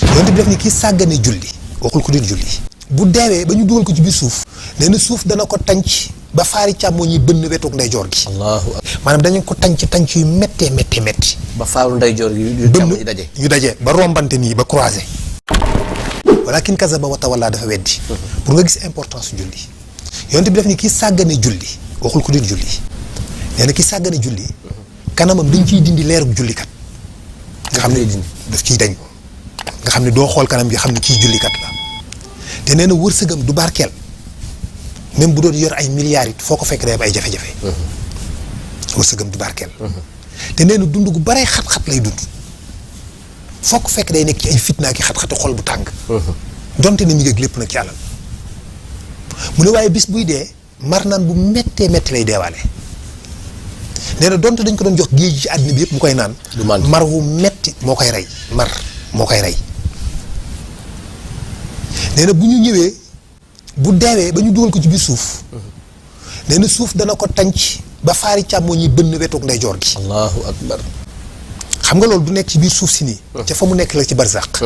yonent bi def ni kii sàggane julli waxul ko dul julli bu deewee ba ñu dugal ko ci biir suuf nee na suuf dana ko tànc ba faari càmmooñ yi bënn wetuk ndeyjoor gi. allahu akbar. maanaam dañu ko tànc yu méttee metti ba faaru ndeyjoor gi yu càmmooñ yi daje. ñu daje ba rombante nii ba croisé. walakin kazaba wa tawalla dafa weddi. pour nga gis importance su julli. yonent bi def ni kii sàggane julli waxul ko dul julli nee na kii sàggane julli kanamam dañ ciy dindi leerug jullikat. nga xam ne daf ciy dañ. nga xam ne doo xool kanam gi xam ne kii jullikat la te nee na wërsëgam du barkeel même bu doon yor ay milliards it foo ko fekk day am ay jafe-jafe. wërsëgam du barkeel. te nee na dund gu baree xat-xat lay dund foo ko fekk day nekk ci ay fitna ki xat-xati xol bu tàng. donte ne mi ngi ak lépp nag ci àlal mu ne waaye bis buy dee mar naan bu méttee métti lay deewaale. nee na donte dañ ko doon jox géej gi ci àddina bi yëpp mu koy naan. mar wu metti moo koy rey mar moo koy rey. nee na bu ñu ñëwee bu deewee ba ñu dugal ko ci biir suuf. nee na suuf dana ko tànc ba faari càmmooñ yi bënn wetuk ndeyjoor gi. allahu akbar. xam nga loolu du nekk ci biir suuf si nii. ca fa mu nekk la ci barzaq.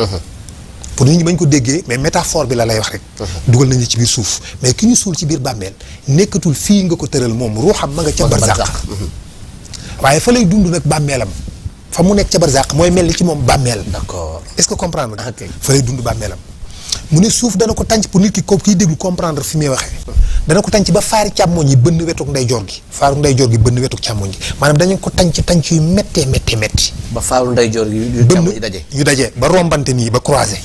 pour nit ñi bañ ko déggee mais métaphore bi la lay wax rek. dugal nañu ci biir suuf mais ki ñu suul ci biir bàmmeel nekkatul fii nga ko tëral moom ruuxam ma nga ca barzaq. waaye fa lay dund nag bàmmeelam fa mu nekk ca barzaq mooy mel ni ci moom bàmmeel. d'accord est-ce que comprendre nga. ok fa lay dund bàmmeelam. mu ne suuf dana ko tànc pour nit ki ko kiy déglu comprendre fi muy waxee. dana ko tànc ba faari càmmooñ yi bënn wetuk ndeyjoor gi. faaru ndeyjoor gi bënn wetuk càmmooñ gi maanaam dañu ko tànc yu méttee métti. ba faaru ndeyjoor gi yu càmmooñ yi daje. ñu daje ba rombante nii ba croisé.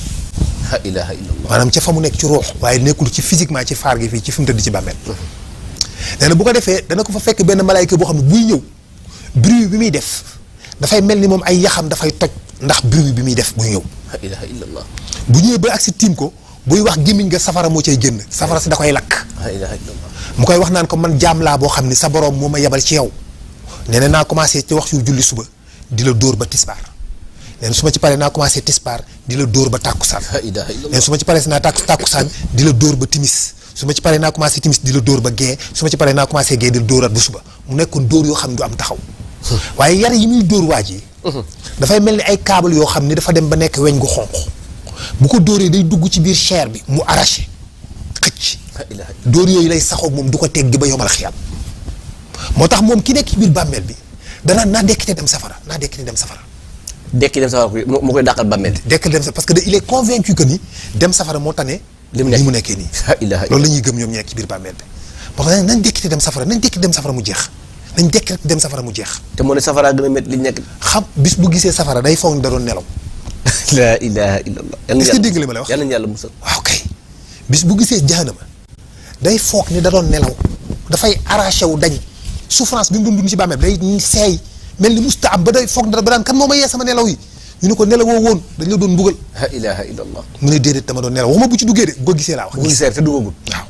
la ilaha illallah. maanaam ca fa mu nekk ci ruux waaye nekkul ci physiquement ci faar gi fii ci fi mu tëdd ci bàmmeel. nee na bu ko defee dana ko fa fekk benn malaayka boo xam ne buy ñëw bruit bi muy def dafay mel ni moom ay yaxam dafay toj ndax bruit bi muy def buy ñëw. la ilaha illallah. bu ñëwee ba agsi tiim ko buy wax gémmiñ nga safara moo cay génn safara si da koy lakk. la ilaha illallah. mu koy wax naan ko man jaam laa boo xam ni sa borom moo ma yebal ci yow nee na naa commencé ci wax yu julli suba di la dóor ba tisbaar nee na su ma ci paree naa commencé tisbaar di la dóor ba tàkkusaan. la ilaha illallah. nee na su ma ci paree naa tàkkusaan di la dóor ba timis su ma ci paree naa commencé timis di la dóor ba gee su ma ci paree naa commencé gee di la dóoraat bu suba mu nekkoon dóor yoo xam ne du am taxaw. waaye yar yi muy dóor waaj yi. dafay mel ni ay câble yoo xam ni dafa dem ba nekk weñ gu xonq bu ko dóoree day dugg ci biir chair bi mu arraché xëcc. dóor yooyu lay saxoog moom du ko teggi ba yomal xiyam moo tax moom ki nekk ci biir bàmmeel bi danaan naa dekkite dem safara naa dekkite dem safara. dekki dem safara moo koy dàqal bàmmeel. dekkite dem safara parce que il est convaincu que ni dem safara moo tane. li mu nekkee nii. loolu la ñuy gëm ñoom ñi nekk ci biir bàmmeel bi. moo tax nañ dekkite dem safara nañ dekkite dem safara mu jeex nañ dekk rek dem safara mu jeex. te moo ne safara gën a métti li ñu nekk. xam bis bu gisee safara day foog ni da doon nelaw. la ilaha illallah. est-ce que dégg nga li ma la wax yal nañu yàlla musal. waaw kay bis bu gisee jahanama day foog ni da doon nelaw dafay arraché wu dañ souffrance bi mu dund ci bàmmeel day seey mel ni musta am ba day foog ba daan kan moo ma yee sama nelaw yi ñu ne ko nelawoo woon dañ la doon mbugal. la ilaha illallah. mu ne déedéet dama doon nelaw waxuma bu ci duggee de bu ko gisee laa wax. bu gisee te duggagul. waaw